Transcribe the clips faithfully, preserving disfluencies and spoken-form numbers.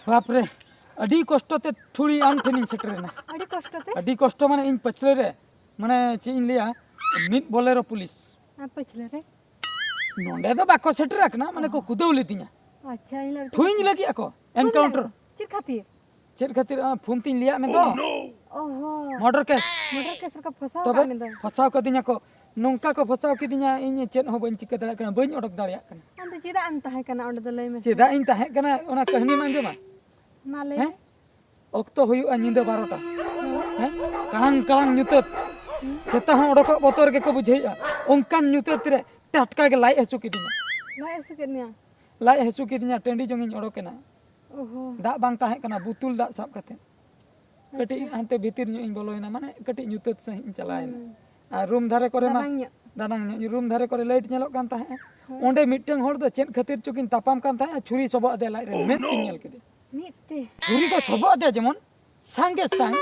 ᱵᱟᱯᱨᱮ, ᱟᱹᱰᱤ ᱠᱚᱥᱴᱚ ᱛᱮ ᱛᱷᱩᱲᱤ ᱟᱢ ᱴᱷᱮᱱᱤᱧ ᱥᱮᱴᱮᱨᱮᱱᱟ᱾ ᱟᱹᱰᱤ ᱠᱚᱥᱴᱚ ᱛᱮ? ᱟᱹᱰᱤ ᱠᱚᱥᱴᱚ, ᱢᱟᱱᱮ ᱤᱧ ᱯᱟᱹᱪᱷᱞᱟᱹ ᱨᱮ, ᱢᱟᱱᱮ ᱪᱮᱫ ᱤᱧ ᱞᱟᱹᱭᱟ, ᱢᱤᱫ ᱵᱚᱞᱮᱨᱳ ᱯᱩᱞᱤᱥ᱾ ᱟᱨ ᱯᱟᱹᱪᱷᱞᱟᱹ ᱨᱮ? ᱱᱚᱸᱰᱮ ᱫᱚ ᱵᱟᱠᱚ ᱥᱮᱴᱮᱨ ᱟᱠᱟᱱᱟ, ᱢᱟᱱᱮ ᱠᱚ ᱠᱩᱫᱟᱹᱣ ᱞᱤᱫᱤᱧᱟ᱾ ᱟᱪᱪᱷᱟ, ᱤᱧ ᱞᱟᱹᱭ ᱴᱷᱩᱭᱤᱧ ᱞᱟᱹᱜᱤᱫ ᱟᱠᱚ, ᱮᱱᱠᱟᱣᱩᱱᱴᱟᱨ᱾ ᱪᱮᱫ ᱠᱷᱟᱹᱛᱤᱨ? ᱪᱮᱫ ᱠᱷᱟᱹᱛᱤᱨ? ᱚᱱᱟ ᱯᱷᱳᱱ ᱛᱤᱧ ᱞᱟᱹᱭᱟᱫ ᱢᱮ ᱫᱚ᱾ ᱚᱦᱚ᱾ ᱢᱚᱨᱰᱟᱨ ᱠᱮᱥ᱾ ᱢᱚᱨᱰᱟᱨ ᱠᱮᱥ ᱨᱮᱠᱚ ᱯᱷᱟᱸᱥᱟᱣ ᱛᱚᱵᱮ ᱟᱠᱟᱫ ᱢᱮ ᱫᱚ᱾ ᱯᱷᱟᱸᱥᱟᱣ ᱠᱟᱫᱤᱧᱟ ᱠᱚ, ᱱᱚᱝᱠᱟ ᱠᱚ ᱯᱷᱟᱸᱥᱟᱣ ᱠᱤᱫᱤᱧᱟ, ᱤᱧ ᱪᱮᱫ ᱦᱚᱸ ᱵᱟᱹᱧ ᱪᱤᱠᱟᱹ ᱫᱟᱲᱮᱭᱟᱜ ᱠᱟᱱᱟ, ᱵᱟᱹᱧ ᱚᱰᱚᱠ ᱫᱟᱲᱮᱭᱟᱜ ᱠᱟᱱᱟ᱾ ᱟᱢ ᱫᱚ ᱪᱮᱫᱟᱜ ᱮᱢ ᱛᱟᱦᱮᱸ ᱠᱟᱱᱟ ᱚᱸᱰᱮ ᱫᱚ, ᱞᱟᱹᱭ ᱢᱮᱥᱮ? ᱪᱮᱫᱟᱜ ᱤᱧ ᱛᱟᱦᱮᱸ ᱠᱟᱱᱟ, ᱚᱱᱟ ᱠᱟᱹᱦᱱᱤᱢ ᱟᱸᱡᱚᱢᱟ? ᱢᱟ ᱞᱟᱹᱭ ᱦᱮᱸ? ᱢᱮ᱾ ᱚᱠᱛᱚ ᱦᱩᱭᱩᱜᱼᱟ ᱧᱤᱫᱟᱹ ᱵᱟᱨᱚᱴᱟ᱾ ᱦᱮᱸ? ᱠᱟᱲᱟᱝ ᱠᱟᱲᱟᱝ ᱧᱩᱛᱟᱹᱛ᱾ ᱥᱮᱛᱟ ᱦᱚᱸ ᱚᱰᱚᱠᱚᱜ ᱵᱚᱛᱚᱨ ᱜᱮᱠᱚ ᱵᱩᱡᱷᱟᱹᱣᱮᱫᱼᱟ᱾ ᱚᱱᱠᱟᱱ ᱧᱩᱛᱟᱹᱛ ᱨᱮ ᱴᱟᱴᱠᱟ ᱜᱮ ᱞᱟᱡ ᱦᱟᱹᱥᱩ ᱠᱤᱫᱤᱧᱟ᱾ ᱞᱟᱡ ᱦᱟᱹᱥᱩ ᱠᱮᱫ ᱢᱮᱭᱟ? ᱞᱟᱡ ᱦᱟᱹᱥᱩ ᱠᱤᱫᱤᱧᱟ, ᱴᱟᱺᱰᱤ ᱡᱚᱝ ᱤᱧ ᱚᱰᱚᱠᱮᱱᱟ᱾ ᱚᱦᱚ᱾ ᱫᱟᱜ ᱵᱟᱝ ᱛᱟᱦᱮᱸ ᱠᱟᱱᱟ, ᱵᱩᱛᱩᱞ ᱫᱟᱜ ᱥᱟᱵ ᱠᱟᱛᱮ᱾ ᱠᱟᱹᱴᱤᱡ ᱟᱪᱪᱷᱟ᱾ ᱦᱟᱱᱛᱮ ᱵᱷᱤᱛᱤᱨ ᱧᱚᱜ ᱤᱧ ᱵᱚᱞᱚᱭᱮᱱᱟ, ᱢᱟᱱᱮ ᱠᱟᱹᱴᱤᱡ ᱧᱩᱛᱟᱹᱛ ᱥᱟᱺᱦᱤᱡ ᱤᱧ ᱪᱟᱞᱟᱣᱮᱱᱟ᱾ ᱦᱩᱸ᱾ ᱟᱨ ᱨᱩᱢ ᱫᱷᱟᱨᱮ ᱠᱚᱨᱮ ᱢᱟ ᱫᱟᱱᱟᱝ ᱧᱚᱜ᱾ ᱫᱟᱱᱟᱝ ᱧᱚᱜ, ᱨᱩᱢ ᱫᱷᱟᱨᱮ ᱠᱚᱨᱮ ᱞᱟᱭᱤᱴ ᱧᱮᱞᱚᱜ ᱠᱟᱱ ᱛᱟᱦᱮᱸᱜᱼᱟ᱾ ᱦᱳᱭ᱾ ᱚᱸᱰᱮ ᱢᱤᱫᱴᱟᱝ ᱦᱚᱲ ᱫᱚ ᱪᱮᱫ ᱠᱷᱟᱹᱛᱤᱨ ᱪᱚᱠᱤᱱ ᱛᱟᱯᱟᱢ ᱠᱟᱱ ᱛᱟᱦᱮᱸᱜᱼᱟ, ᱪᱷᱩᱨᱤ ᱥᱚᱵᱚᱜ ᱟᱫᱮᱭᱟ ᱞᱟᱡ ᱨᱮ, ᱢᱮᱫ ᱛᱤᱧ ᱧᱮᱞ ᱠᱮᱫᱮᱭᱟ᱾ ᱢᱮᱫ ᱛᱮ? ᱪᱷᱩᱨᱤ ᱫᱚ ᱥᱚᱵᱚᱜ ᱟᱫᱮᱭᱟ, ᱡᱮᱢᱚᱱ ᱥᱟᱸᱜᱮ ᱥᱟᱝ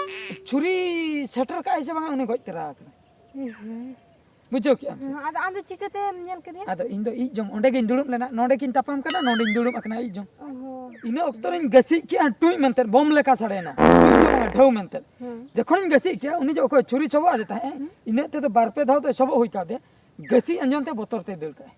ᱪᱷᱩᱨᱤ ᱥᱮᱴᱮᱨ ᱠᱟᱜᱼᱟᱭ ᱥᱮ ᱵᱟᱝᱟ, ᱩᱱᱤ ᱜᱚᱡ ᱛᱟᱨᱟ ᱟᱠᱟᱱᱟ᱾ ᱦᱮᱸ, ᱦᱮᱸ᱾ ᱵᱩᱡᱷᱟᱹᱣ ᱠᱮᱜᱼᱟᱢ ᱥᱮ? ᱦᱮᱸ, ᱟᱫᱚ ᱟᱢ ᱫᱚ ᱪᱤᱠᱟᱹᱛᱮᱢ ᱧᱮᱞ ᱠᱮᱫᱮᱭᱟ? ᱟᱫᱚ ᱤᱧ ᱫᱚ ᱤᱡ ᱡᱚᱝ ᱚᱸᱰᱮ ᱜᱤᱧ ᱫᱩᱲᱩᱵ ᱞᱮᱱᱟ, ᱱᱚᱸᱰᱮ ᱠᱤᱱ ᱛᱟᱯᱟᱢ ᱠᱟᱱᱟ, ᱱᱚᱸᱰᱮᱧ ᱫᱩᱲᱩᱵ ᱟᱠᱟᱱᱟ ᱤᱡ ᱡᱚᱝ᱾ ᱚ ᱦᱚᱸ᱾ ᱤᱱᱟᱹ ᱚᱠᱛᱚ ᱨᱤᱧ ᱜᱟᱹᱥᱤᱡ ᱠᱮᱜᱼᱟ ᱴᱩᱡ ᱢᱮᱱᱛᱮ, ᱵᱚᱢ ᱞᱮᱠᱟ ᱥᱟᱰᱮᱭᱮᱱᱟ, ᱰᱷᱟᱹᱣ ᱢᱮᱱᱛᱮ᱾ ᱦᱮᱸ᱾ ᱡᱚᱠᱷᱚᱱᱤᱧ ᱜᱟᱹᱥᱤᱡ ᱠᱮᱜᱼᱟ, ᱩᱱᱤ ᱡᱮ ᱚᱠᱚᱭ ᱪᱷᱩᱨᱤ ᱥᱚᱵᱚᱜ ᱟᱫᱮ ᱛᱟᱦᱮᱸᱫ, ᱦᱮᱸ᱾ ᱤᱱᱟᱹᱜ ᱛᱮᱫᱚ ᱵᱟᱨ ᱯᱮ ᱫᱷᱟᱣ ᱫᱚ ᱥᱚᱵᱚᱜ ᱦᱩᱭ ᱠᱟᱫᱮᱭᱟ᱾ ᱜᱟᱹᱥᱤᱡ ᱟᱸᱡᱚᱢ ᱛᱮ ᱵᱚᱛᱚᱨ ᱛᱮᱭ ᱫᱟᱹᱲ ᱠᱟᱜᱼᱟᱭ᱾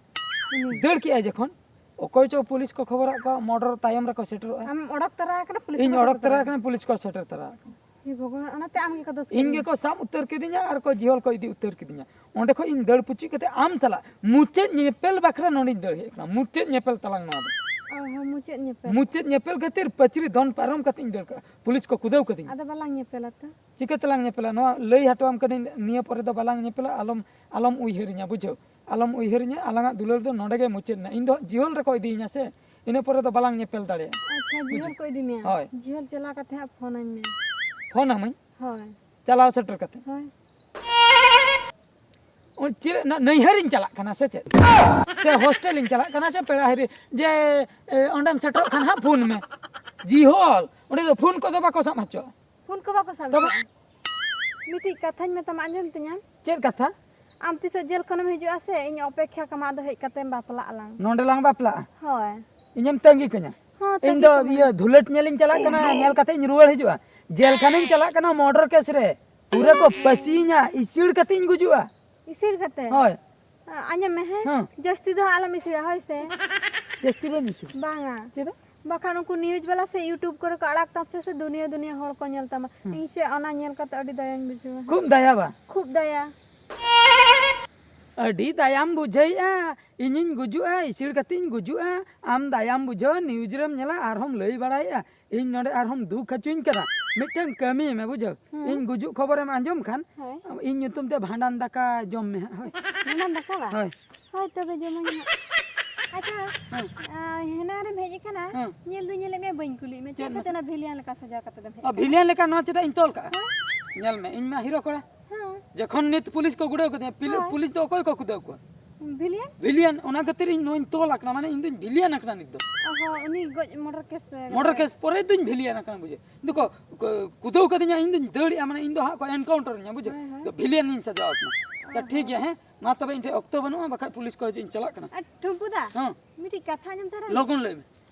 ᱩᱱᱤ? ᱫᱟᱹᱲ ᱠᱮᱜᱼᱟᱭ ᱡᱚᱠᱷᱚᱱ, ᱚᱠᱚᱭ ᱪᱚ ᱯᱩᱞᱤᱥ ᱠᱚ ᱠᱷᱚᱵᱚᱨᱟᱫ ᱠᱚᱣᱟ, ᱢᱚᱨᱰᱟᱨ ᱛᱟᱭᱚᱢ ᱨᱮᱠᱚ ᱥᱮᱴᱮᱨᱚᱜᱼᱟ᱾ ᱟᱢ ᱚᱰᱚᱠ ᱛᱚᱨᱟ ᱟᱠᱟᱱᱟ, ᱯᱩᱞᱤᱥ ᱤᱧ ᱠᱚ ᱚᱰᱚᱠ ᱥᱮᱴᱮᱨ ᱛᱚᱨᱟ ᱛᱚᱨᱟ? ᱟᱠᱟᱱᱟ, ᱯᱩᱞᱤᱥ ᱠᱚ ᱥᱮᱴᱮᱨ ᱛᱚᱨᱟ ᱟᱠᱟᱱᱟ᱾ ᱦᱮ ᱵᱷᱚᱜᱚᱵᱟᱱ, ᱚᱱᱟᱛᱮ ᱟᱢ ᱜᱮᱠᱚ ᱫᱳᱥ ᱤᱧ ᱠᱮᱫ ᱜᱮᱠᱚ ᱢᱮᱭᱟ᱾ ᱥᱟᱵ ᱩᱛᱟᱹᱨ ᱠᱤᱫᱤᱧᱟ ᱟᱨ ᱠᱚ ᱡᱤᱦᱚᱞ ᱠᱚ ᱤᱫᱤ ᱩᱛᱟᱹᱨ ᱠᱤᱫᱤᱧᱟ᱾ ᱚᱸᱰᱮ ᱠᱷᱚᱡ ᱤᱧ ᱫᱟᱹᱲ ᱯᱩᱪᱩᱡ ᱠᱟᱛᱮ ᱟᱢ ᱥᱟᱞᱟᱜ ᱢᱩᱪᱟᱹᱫ ᱧᱮᱯᱮᱞ ᱵᱟᱠᱷᱨᱟ ᱱᱚᱸᱰᱮᱧ ᱫᱟᱹᱲ ᱦᱮᱡ ᱟᱠᱟᱱᱟ᱾ ᱢᱩᱪᱟᱹᱫ ᱧᱮᱯᱮᱞ ᱛᱟᱞᱟᱝ ᱱᱚᱣᱟ ᱫᱚ᱾ ᱚ ᱦᱚᱸ, ᱢᱩᱪᱟᱹᱫ ᱧᱮᱯᱮᱞ᱾ ᱢᱩᱪᱟᱹᱫ ᱧᱮᱯᱮᱞ ᱠᱷᱟᱹᱛᱤᱨ ᱯᱟᱹᱪᱨᱤ ᱫᱚᱱ ᱯᱟᱨᱚᱢ ᱠᱟᱛᱮ ᱤᱧ ᱫᱟᱹᱲ ᱠᱟᱜᱼᱟ᱾ ᱯᱩᱞᱤᱥ ᱠᱚ ᱠᱩᱫᱟᱹᱣ ᱠᱟᱹᱫᱤᱧᱟ᱾ ᱟᱫᱚ ᱵᱟᱞᱟᱝ ᱧᱮᱯᱮᱞᱟ ᱛᱚ? ᱪᱤᱠᱟᱹ ᱛᱮᱞᱟᱝ ᱧᱮᱯᱮᱞᱟ? ᱱᱚᱣᱟ ᱞᱟᱹᱭ ᱦᱚᱴᱚᱣᱟᱢ ᱠᱟᱹᱱᱟᱹᱧ, ᱱᱤᱭᱟᱹ ᱯᱚᱨᱮ ᱫᱚ ᱵᱟᱞᱟᱝ ᱧᱮᱯᱮᱞᱟ, ᱟᱞᱚᱢ, ᱟᱞᱚᱢ ᱩᱭᱦᱟᱹᱨᱤᱧᱟ, ᱵᱩᱡᱷᱟᱹᱣ? ᱟᱞᱚᱢ ᱩᱭᱦᱟᱹᱨᱤᱧᱟ, ᱟᱞᱟᱝᱟᱜ ᱫᱩᱞᱟᱹᱲ ᱫᱚ ᱱᱚᱸᱰᱮ ᱜᱮ ᱢᱩᱪᱟᱹᱫ ᱮᱱᱟ᱾ ᱤᱧ ᱫᱚ ᱡᱤᱦᱚᱞ ᱨᱮᱠᱚ ᱤᱫᱤᱭᱤᱧᱟ ᱥᱮ, ᱤᱱᱟᱹ ᱯᱚᱨᱮ ᱫᱚ ᱵᱟᱞᱟᱝ ᱧᱮᱯᱮᱞ ᱫᱟᱲᱮᱭᱟᱜᱼᱟ᱾ ᱟᱪᱪᱷᱟ, ᱡᱤᱦᱚᱞ ᱵᱩᱡᱷᱟᱹᱣ? ᱠᱚ ᱤᱫᱤ ᱢᱮᱭᱟ? ᱦᱳᱭ᱾ ᱡᱤᱦᱚᱞ ᱪᱟᱞᱟᱣ ᱠᱟᱛᱮ ᱦᱟᱸᱜ ᱯᱷᱳᱱ ᱟᱹᱧ ᱢᱮ᱾ ᱯᱷᱳᱱ ᱟᱹᱢᱟᱹᱧ? ᱦᱳᱭ᱾ ᱪᱟᱞᱟᱣ ᱥᱮᱴᱮᱨ ᱠᱟᱛᱮ? ᱦᱳᱭ᱾ ᱚ, ᱪᱮᱫ ᱱᱟ-, ᱱᱟᱹᱭᱦᱟᱹᱨᱤᱧ ᱪᱟᱞᱟᱜ ᱠᱟᱱᱟ ᱥᱮ ᱪᱮᱫ? ᱥᱮ ᱦᱳᱥᱴᱮᱞᱤᱧ ᱪᱟᱞᱟᱜ ᱠᱟᱱᱟ ᱥᱮ ᱯᱮᱲᱟ ᱦᱤᱨᱤ? ᱡᱮ, ᱮ, ᱚᱸᱰᱮᱢ ᱥᱮᱴᱮᱨᱚᱜ ᱠᱷᱟᱱ ᱦᱟᱸᱜ ᱯᱷᱳᱱ ᱢᱮ᱾ ᱡᱤᱦᱚᱞ, ᱚᱸᱰᱮ ᱫᱚ ᱯᱷᱳᱱ ᱠᱚᱫᱚ ᱵᱟᱠᱚ ᱥᱟᱵ ᱦᱚᱪᱚᱜᱼᱟ᱾ ᱯᱷᱳᱱ ᱠᱚ ᱵᱟᱠᱚ ᱥᱟᱵ ᱛᱚᱵᱮ? ᱦᱚᱪᱚᱜᱼᱟ᱾ ᱢᱤᱫᱴᱤᱡ ᱠᱟᱛᱷᱟᱧ ᱢᱮᱛᱟᱢᱟ, ᱟᱸᱡᱚᱢ ᱛᱤᱧᱟᱢ? ᱪᱮᱫ ᱠᱟᱛᱷᱟ? ᱟᱢ ᱛᱤᱥᱚᱜ ᱡᱮᱞ ᱠᱷᱚᱱᱮᱢ ᱦᱤᱡᱩᱜᱼᱟ ᱥᱮ, ᱤᱧ ᱚᱯᱮᱠᱷᱟ ᱠᱟᱢᱟ, ᱟᱫᱚ ᱦᱮᱡ ᱠᱟᱛᱮᱢ ᱵᱟᱯᱞᱟᱜ ᱟᱞᱟᱝ᱾ ᱱᱚᱸᱰᱮ ᱞᱟᱝ ᱵᱟᱯᱞᱟᱜᱼᱟ? ᱦᱳᱭ᱾ ᱤᱧᱮᱢ ᱛᱟᱺᱜᱤ ᱠᱟᱹᱧᱟ? ᱦᱚᱸ, ᱤᱧ ᱛᱟᱹᱠᱤ ᱫᱚ ᱠᱚ ᱢᱮᱱᱟ᱾ ᱤᱭᱟᱹ ᱫᱷᱩᱞᱟᱹᱴ ᱧᱮᱞᱤᱧ ᱪᱟᱞᱟᱜ ᱠᱟᱱᱟ, ᱧᱮᱞ ᱠᱟᱛᱮ ᱤᱧ ᱨᱩᱣᱟᱹᱲ ᱦᱤᱡᱩᱜᱼᱟ᱾ ᱡᱮᱞ ᱠᱷᱟᱱᱤᱧ ᱪᱟᱞᱟᱜ ᱠᱟᱱᱟ ᱢᱚᱨᱰᱟᱨ ᱠᱮᱥ ᱨᱮ, ᱯᱩᱨᱟᱹ ᱠᱚ ᱯᱟᱹᱥᱤᱭᱤᱧᱟ, ᱤᱥᱤᱲ ᱠᱟᱛᱮ ᱤᱧ ᱜᱩᱡᱩᱜᱼᱟ᱾ ᱤᱥᱤᱲ ᱠᱟᱛᱮ? ᱦᱳᱭ᱾ ᱟ-, ᱟᱸᱡᱚᱢ ᱢᱮ, ᱦᱮᱸ? ᱦᱮᱸ᱾ ᱡᱟᱹᱥᱛᱤ ᱫᱚ ᱦᱟᱸᱜ ᱟᱞᱚᱢ ᱤᱥᱤᱲᱟ, ᱦᱳᱭ ᱥᱮ? ᱡᱟᱹᱥᱛᱤ ᱵᱟᱹᱧ ᱤᱥᱤᱲᱟ᱾ ᱵᱟᱝᱟ᱾ ᱪᱮᱫᱟᱜ? ᱵᱟᱠᱷᱟᱱ ᱩᱱᱠᱩ ᱱᱤᱭᱩᱡᱽ ᱵᱟᱞᱟ ᱥᱮ YouTube ᱠᱚᱨᱮ ᱠᱚ ᱟᱲᱟᱜ ᱛᱟᱢ ᱥᱮ, ᱥᱮ ᱫᱩᱱᱤᱭᱟᱹ ᱫᱩᱱᱤᱭᱟᱹ ᱦᱚᱲ ᱠᱚ ᱧᱮᱞ ᱛᱟᱢᱟ᱾ ᱦᱮᱸ᱾ ᱤᱧ ᱥᱮ ᱚᱱᱟ ᱧᱮᱞ ᱠᱟᱛᱮ ᱟᱹᱰᱤ ᱫᱟᱭᱟᱧ ᱵᱩᱡᱷᱟᱹᱣᱟ᱾ ᱠᱷᱩᱵ ᱫᱟᱭᱟ ᱵᱟ? ᱠᱷᱩᱵ ᱫᱟᱭᱟ᱾ ᱟᱹᱰᱤ ᱫᱟᱭᱟᱢ ᱵᱩᱡᱷᱟᱹᱣᱮᱫᱼᱟ᱾ ᱤᱧᱤᱧ ᱜᱩᱡᱩᱜᱼᱟ, ᱤᱥᱤᱲ ᱠᱟᱛᱮᱧ ᱜᱩᱡᱩᱜᱼᱟ, ᱟᱢ ᱫᱟᱭᱟᱢ ᱵᱩᱡᱷᱟᱹᱣᱟ, ᱱᱤᱭᱩᱡᱽ ᱨᱮᱢ ᱧᱮᱞᱟ, ᱟᱨᱦᱚᱸᱢ ᱞᱟᱹᱭ ᱵᱟᱲᱟᱭᱮᱫᱼᱟ᱾ ᱤᱧ ᱱᱚᱰᱮ ᱟᱨᱦᱚᱸᱢ ᱫᱩᱠ ᱦᱚᱪᱚᱧ ᱠᱟᱱᱟ᱾ ᱢᱤᱫᱴᱟᱝ ᱠᱟᱹᱢᱤᱭ ᱢᱮ, ᱵᱩᱡᱷᱟᱹᱣ? ᱦᱮᱸ᱾ ᱤᱧ ᱜᱩᱡᱩᱜ ᱠᱷᱚᱵᱚᱨᱮᱢ ᱟᱸᱡᱚᱢ ᱠᱷᱟᱱ, ᱦᱳᱭ᱾ ᱤᱧ ᱧᱩᱛᱩᱢ ᱛᱮ ᱵᱷᱟᱸᱰᱟᱱ ᱫᱟᱠᱟ ᱡᱚᱢ ᱢᱮ ᱦᱟᱸᱜ, ᱦᱳᱭ᱾ ᱵᱷᱟᱸᱰᱟᱱ ᱫᱟᱠᱟ ᱵᱟ? ᱦᱳᱭ᱾ ᱦᱳᱭ, ᱛᱚᱵᱮ ᱡᱚᱢᱟᱹᱧ ᱦᱟᱸᱜ᱾ ᱟᱪᱪᱷᱟ, ᱦᱮᱸ᱾ ᱟ, ᱦᱮᱱᱟᱝ ᱨᱮᱢ ᱦᱮᱡ ᱟᱠᱟᱱᱟ, ᱦᱮᱸ᱾ ᱧᱮᱞ ᱫᱩᱧ ᱧᱮᱞᱮᱫ ᱢᱮᱭᱟ, ᱵᱟᱹᱧ ᱠᱩᱞᱤᱭᱮᱫ ᱢᱮᱭᱟ, ᱪᱮᱫ ᱪᱮᱫ ᱠᱷᱟᱹᱛᱤᱨ ᱢᱟᱥᱮ? ᱚᱱᱟ ᱵᱷᱤᱞᱤᱭᱟᱱ ᱞᱮᱠᱟ ᱥᱟᱡᱟᱣ ᱠᱟᱛᱮ ᱫᱚᱢ ᱦᱮᱡ ᱚ, ᱟᱠᱟᱱᱟ? ᱵᱷᱤᱞᱤᱭᱟᱱ ᱞᱮᱠᱟ ᱱᱚᱣᱟ ᱪᱮᱫᱟᱜ ᱤᱧ ᱛᱚᱞ ᱠᱟᱜᱼᱟ? ᱦᱮᱸ᱾ ᱧᱮᱞ ᱢᱮ, ᱤᱧ ᱢᱟ ᱦᱤᱨᱳ ᱠᱚᱲᱟ᱾ ᱦᱮᱸ᱾ ᱡᱚᱠᱷᱚᱱ ᱱᱤᱛ ᱯᱩᱞᱤᱥ ᱠᱚ ᱜᱩᱲᱟᱹᱣ ᱠᱟᱫᱤᱧᱟ, ᱯᱤᱞᱤ-, ᱦᱳᱭ᱾ ᱯᱩᱞᱤᱥ ᱫᱚ ᱚᱠᱚᱭ ᱠᱚ ᱠᱩᱫᱟᱹᱣ ᱠᱚᱣᱟ? ᱵᱷᱤᱞᱤᱭᱟᱱ? ᱵᱷᱤᱞᱤᱭᱟᱱ, ᱚᱱᱟ ᱠᱷᱟᱹᱛᱤᱨ ᱤᱧ ᱱᱚᱣᱟᱧ ᱛᱚᱞ ᱟᱠᱟᱱᱟ, ᱢᱟᱱᱮ ᱤᱧ ᱫᱚᱧ ᱵᱷᱤᱞᱤᱭᱟᱱ ᱟᱠᱟᱱᱟ ᱱᱤᱛ ᱫᱚ᱾ ᱚ ᱦᱚᱸ, ᱩᱱᱤ ᱜᱚᱡ ᱢᱚᱨᱰᱟᱨ ᱠᱮᱥ, ᱮ, ᱢᱚᱨᱰᱟᱨ ᱠᱮᱥ ᱯᱚᱨᱮ ᱫᱚᱧ ᱵᱷᱤᱞᱤᱭᱟᱱ ᱟᱠᱟᱱᱟ, ᱵᱩᱡᱷᱟᱹᱣ᱾ ᱤᱧ ᱫᱚᱠᱚ ᱠᱩ-, ᱠᱩᱫᱟᱹᱣ ᱠᱟᱫᱤᱧᱟ, ᱤᱧ ᱫᱚᱧ ᱫᱟᱹᱲᱮᱜᱼᱟ, ᱢᱟᱱᱮ ᱤᱧ ᱫᱚ ᱦᱟᱸᱜ ᱠᱚ ᱮᱱᱠᱟᱣᱩᱱᱴᱟᱨᱤᱧᱟ, ᱵᱩᱡᱷᱟᱹᱣ᱾ ᱦᱳᱭ, ᱦᱳᱭ᱾ ᱫᱚ ᱵᱷᱤᱞᱤᱭᱟᱱ ᱤᱧ ᱥᱟᱡᱟᱣ ᱟᱠᱟᱱᱟ᱾ ᱚ ᱟᱪᱪᱷᱟ, ᱦᱚᱸ᱾ ᱴᱷᱤᱠ ᱜᱮᱭᱟ, ᱦᱮᱸ, ᱢᱟ ᱛᱚᱵᱮ ᱤᱧ ᱴᱷᱮᱱ ᱚᱠᱛᱚ ᱵᱟᱹᱱᱩᱜᱼᱟ, ᱵᱟᱠᱷᱟᱡ ᱯᱩᱞᱤᱥ ᱠᱚ ᱦᱤᱡᱩᱜ, ᱤᱧ ᱪᱟᱞᱟᱜ ᱠᱟᱱᱟ᱾ ᱟᱨ ᱴᱷᱩᱢᱯᱩ ᱫᱟ, ᱦᱮᱸ᱾ ᱢᱤᱫᱴᱤᱡ ᱠᱟᱛᱷᱟ ᱟᱸᱡᱚᱢ ᱛᱟᱨᱟ᱾ ᱞᱚᱜᱚᱱ ᱞᱟᱹᱭ ᱢᱮ᱾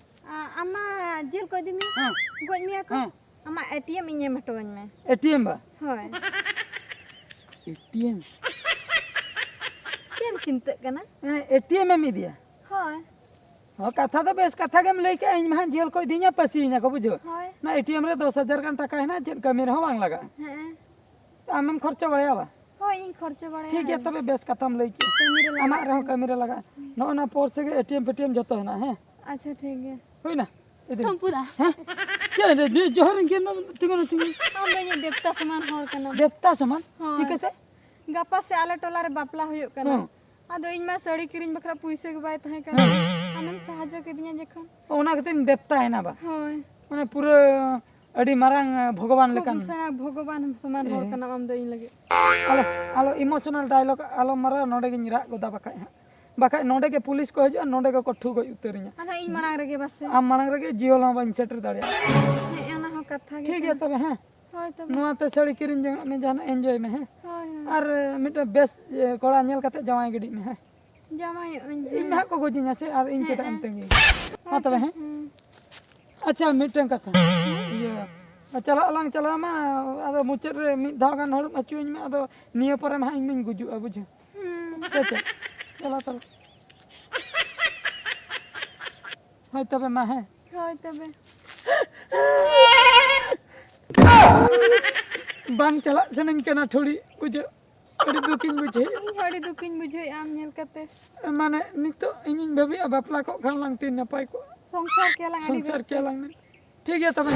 ᱟ-, ᱟᱢ ᱢᱟ ᱡᱮᱞ ᱠᱚ ᱤᱫᱤ ᱢᱮᱭᱟ, ᱦᱮᱸ᱾ ᱜᱚᱡ ᱢᱮᱭᱟ ᱠᱚ᱾ ᱦᱮᱸ᱾ ᱟᱢᱟᱜ ᱮ ᱴᱤ ᱮᱢ ᱤᱧ ᱮᱢ ᱦᱚᱴᱚ ᱟᱹᱧ ᱢᱮ᱾ ᱮ ᱴᱤ ᱮᱢ ᱵᱟ? ᱦᱳᱭ᱾ A T M? ᱪᱮᱫ ᱮᱢ ᱪᱤᱱᱛᱟᱹᱜ ᱠᱟᱱᱟ? ᱦᱮᱸ, ᱮ ᱴᱤ ᱮᱢ ᱮᱢ ᱤᱫᱤᱭᱟ? ᱦᱳᱭ᱾ ᱦᱚᱸ, ᱠᱟᱛᱷᱟ ᱫᱚ ᱵᱮᱥ ᱠᱟᱛᱷᱟ ᱜᱮᱢ ᱞᱟᱹᱭ ᱠᱮᱜᱼᱟ, ᱤᱧ ᱢᱟ ᱦᱟᱸᱜ ᱡᱮᱞ ᱠᱚ ᱤᱫᱤᱧᱟ, ᱯᱟᱹᱥᱤᱭᱤᱧᱟ ᱠᱚ, ᱵᱩᱡᱷᱟᱹᱣ? ᱦᱳᱭ᱾ ᱚᱱᱟ ᱮ ᱴᱤ ᱮᱢ ᱨᱮ ᱫᱚᱥ ᱦᱟᱡᱟᱨ ᱜᱟᱱ ᱴᱟᱠᱟ ᱦᱮᱱᱟᱜᱼᱟ, ᱪᱮᱫ ᱠᱟᱹᱢᱤ ᱨᱮᱦᱚᱸ ᱵᱟᱝ ᱞᱟᱜᱟᱜᱼᱟ᱾ ᱦᱮᱸ᱾ ᱟᱢᱮᱢ ᱠᱷᱚᱨᱪᱟ ᱵᱟᱲᱟᱭᱟ ᱵᱟ? ᱦᱳᱭ, ᱤᱧ ᱠᱷᱚᱨᱪᱟ ᱵᱟᱲᱟᱭᱟ᱾ ᱴᱷᱤᱠ ᱜᱮᱭᱟ, ᱦᱳᱭ᱾ ᱛᱚᱵᱮ ᱵᱮᱥ ᱠᱟᱛᱷᱟᱢ ᱞᱟᱹᱭ ᱠᱮᱜᱼᱟ᱾ ᱠᱟᱹᱢᱤ ᱨᱮ ᱞᱟᱜᱟᱜᱼᱟ᱾ ᱟᱢᱟᱜ ᱨᱮᱦᱚᱸ ᱠᱟᱹᱢᱤ ᱨᱮ ᱞᱟᱜᱟᱜᱼᱟ᱾ ᱱᱚᱜᱼᱚ ᱱᱟ ᱯᱚᱨ ᱥᱮᱜᱮ ᱮ ᱴᱤ ᱮᱢ ᱯᱷᱮᱴᱤᱮᱢ ᱡᱚᱛᱚ ᱦᱮᱱᱟᱜᱼᱟ, ᱦᱮᱸ? ᱟᱪᱪᱷᱟ, ᱴᱷᱤᱠ ᱜᱮᱭᱟ᱾ ᱦᱩᱭᱱᱟ? ᱤᱫᱤ ᱢᱮ᱾ ᱴᱷᱩᱢᱯᱩ ᱫᱟ᱾ ᱦᱮᱸ? ᱪᱮᱫ ᱨᱮ? ᱡᱚ-, ᱡᱚᱦᱟᱨ ᱤᱧ ᱠᱮᱱ ᱫᱚ, ᱛᱤᱸᱜᱩ ᱱᱟ, ᱛᱤᱸᱜᱩ᱾ ᱟᱢ ᱫᱚ ᱤᱧᱟᱹᱜ ᱫᱮᱵᱛᱟ ᱥᱚᱢᱟᱱ ᱦᱚᱲ ᱠᱟᱱᱟᱢ᱾ ᱫᱮᱵᱛᱟ ᱥᱚᱢᱟᱱ? ᱦᱳᱭ᱾ ᱪᱤᱠᱟᱹᱛᱮ? ᱜᱟᱯᱟ ᱥᱮ ᱟᱞᱮ ᱴᱚᱞᱟ ᱨᱮ ᱵᱟᱯᱞᱟ ᱦᱩᱭᱩᱜ ᱠᱟᱱᱟ᱾ ᱦᱮᱸ᱾ ᱟᱫᱚ ᱤᱧ ᱢᱟ ᱥᱟᱹᱲᱤ ᱠᱤᱨᱤᱧ ᱵᱟᱠᱷᱨᱟ ᱯᱩᱭᱥᱟᱹ ᱜᱮ ᱵᱟᱭ ᱛᱟᱦᱮᱸ ᱠᱟᱱᱟ᱾ ᱦᱮᱸ᱾ ᱟᱢᱮᱢ ᱥᱟᱦᱟᱡᱽᱡᱚ ᱠᱤᱫᱤᱧᱟ ᱡᱚᱠᱷᱚᱱ᱾ ᱚᱱᱟ ᱠᱷᱟᱹᱛᱤᱨ ᱤᱧ ᱫᱮᱵᱛᱟᱭᱮᱱᱟ ᱵᱟ᱾ ᱦᱳᱭ᱾ ᱢᱟᱱᱮ ᱯᱩᱨᱟᱹ ᱟᱹᱰᱤ ᱢᱟᱨᱟᱝ, ᱮ, ᱵᱷᱚᱜᱚᱵᱟᱱ ᱠᱷᱩᱵ ᱞᱮᱠᱟᱱ᱾ ᱥᱮᱬᱟ ᱵᱷᱚᱜᱚᱵᱟᱱ ᱥᱚᱢᱟᱱ ᱦᱚᱲ ᱮ᱾ ᱠᱟᱱᱟᱢ ᱟᱢ ᱫᱚ ᱤᱧ ᱞᱟᱹᱜᱤᱫ᱾ ᱟᱞᱚ, ᱟᱞᱚ emotional dialogue ᱟᱞᱚᱢ ᱢᱟᱨᱟᱣᱟ, ᱱᱚᱰᱮ ᱜᱤᱧ ᱨᱟᱜ ᱜᱚᱫᱟ ᱵᱟᱠᱷᱟᱡ ᱦᱟᱸᱜ᱾ ᱵᱟᱠᱷᱟᱡ ᱱᱚᱰᱮ ᱜᱮ ᱯᱩᱞᱤᱥ ᱠᱚ ᱦᱤᱡᱩᱜᱼᱟ, ᱱᱚᱰᱮ ᱜᱮᱠᱚ ᱴᱷᱩ ᱜᱚᱡ ᱩᱛᱟᱹᱨᱤᱧᱟ᱾ ᱟᱫᱚ ᱤᱧ ᱢᱟᱲᱟᱝ ᱨᱮᱜᱮ ᱵᱟᱥᱮ᱾ ᱟᱢ ᱢᱟᱲᱟᱝ ᱨᱮᱜᱮ ᱡᱤᱭᱚᱱ ᱦᱚᱸ ᱵᱟᱹᱧ ᱥᱮᱴᱮᱨ ᱫᱟᱲᱮᱭᱟᱜᱼᱟ᱾ ᱦᱮᱸ, ᱚᱱᱟ ᱦᱚᱸ ᱠᱟᱛᱷᱟ ᱜᱮ ᱴᱷᱤᱠ ᱜᱮᱭᱟ ᱠᱟᱱᱟ᱾ ᱛᱚᱵᱮ, ᱦᱮᱸ᱾ ᱦᱳᱭ ᱛᱚᱵᱮ᱾ ᱱᱚᱣᱟ ᱛᱮ ᱥᱟᱹᱲᱤ ᱠᱤᱨᱤᱧ ᱡᱚᱝᱟᱜ ᱢᱮ, ᱡᱟᱦᱟᱱᱟᱜ enjoy ᱢᱮ, ᱦᱮᱸ? ᱦᱳᱭ, ᱦᱳᱭ᱾ ᱟᱨ, ᱮ, ᱢᱤᱫᱴᱮᱱ ᱵᱮᱥ, ᱮ, ᱠᱚᱲᱟ ᱧᱮᱞ ᱠᱟᱛᱮ ᱡᱟᱶᱟᱭ ᱜᱤᱰᱤᱜ ᱢᱮ, ᱦᱮᱸ? ᱡᱟᱶᱟᱭᱚᱜ ᱟᱹᱧ, ᱤᱧ ᱦᱮᱸ᱾ ᱢᱟ ᱦᱟᱸᱜ ᱠᱚ ᱜᱚᱡᱤᱧᱟ ᱥᱮ, ᱟᱨ ᱤᱧ ᱦᱮᱸ, ᱪᱮᱫᱟᱜ ᱮᱢ ᱦᱮᱸ᱾ ᱛᱟᱺᱜᱤᱧᱟ? ᱢᱟ ᱦᱳᱭ ᱛᱚᱵᱮ, ᱛᱚ, ᱦᱮᱸ? ᱦᱩᱸ᱾ ᱟᱪᱪᱷᱟ, ᱢᱤᱫᱴᱟᱝ ᱠᱟᱛᱷᱟ, ᱤᱭᱟᱹ, ᱪᱟᱞᱟᱜ ᱟᱞᱟᱝ, ᱪᱟᱞᱟᱣ ᱢᱟ, ᱟᱫᱚ ᱢᱩᱪᱟᱹᱫ ᱨᱮ ᱢᱤᱫ ᱫᱷᱟᱣ ᱜᱟᱱ ᱦᱟᱹᱲᱩᱵ ᱦᱚᱪᱚᱧ ᱢᱮ, ᱟᱫᱚ ᱱᱤᱭᱟᱹ ᱯᱚᱨᱮ ᱢᱟ ᱦᱟᱸᱜ ᱤᱧ ᱢᱟᱧ ᱜᱩᱡᱩᱜᱼᱟ, ᱵᱩᱡᱷᱟᱹᱣ? ᱦᱩᱸ᱾ ᱥᱮ ᱪᱮᱫ? ᱪᱟᱞᱟᱣ ᱛᱟᱞᱟᱝ᱾ ᱦᱳᱭ ᱛᱚᱵᱮ ᱢᱟ, ᱦᱮᱸ᱾ ᱦᱳᱭ ᱛᱚᱵᱮ᱾ ᱵᱟᱝ ᱪᱟᱞᱟᱜ ᱥᱟᱱᱟᱧ ᱠᱟᱱᱟ ᱴᱷᱩᱲᱤ, ᱵᱩᱡᱷᱟᱹᱣ? ᱟᱹᱰᱤ ᱫᱩᱠᱤᱧ ᱵᱩᱡᱷᱟᱹᱣᱮᱫᱼᱟ᱾ ᱤᱧ ᱦᱚᱸ ᱟᱹᱰᱤ ᱫᱩᱠᱤᱧ ᱵᱩᱡᱷᱟᱹᱣᱮᱫᱼᱟ ᱟᱢ ᱧᱮᱞ ᱠᱟᱛᱮ᱾ ᱢᱟᱱᱮ, ᱱᱤᱛᱚᱜ ᱤᱧᱤᱧ ᱵᱷᱟᱹᱵᱤᱭᱮᱫᱼᱟ, ᱵᱟᱯᱞᱟ ᱠᱚᱜ ᱠᱷᱟᱱ ᱞᱟᱝ ᱛᱤᱱ ᱱᱟᱯᱟᱭ ᱠᱚᱜᱼᱟ᱾ ᱥᱚᱝᱥᱟᱨ ᱠᱮᱭᱟᱞᱟᱝ ᱟᱹᱰᱤ ᱥᱚᱝᱥᱟᱨ ᱵᱮᱥ ᱠᱮᱭᱟᱞᱟᱝ᱾ ᱴᱷᱤᱠ ᱜᱮᱭᱟ ᱛᱚᱵᱮ᱾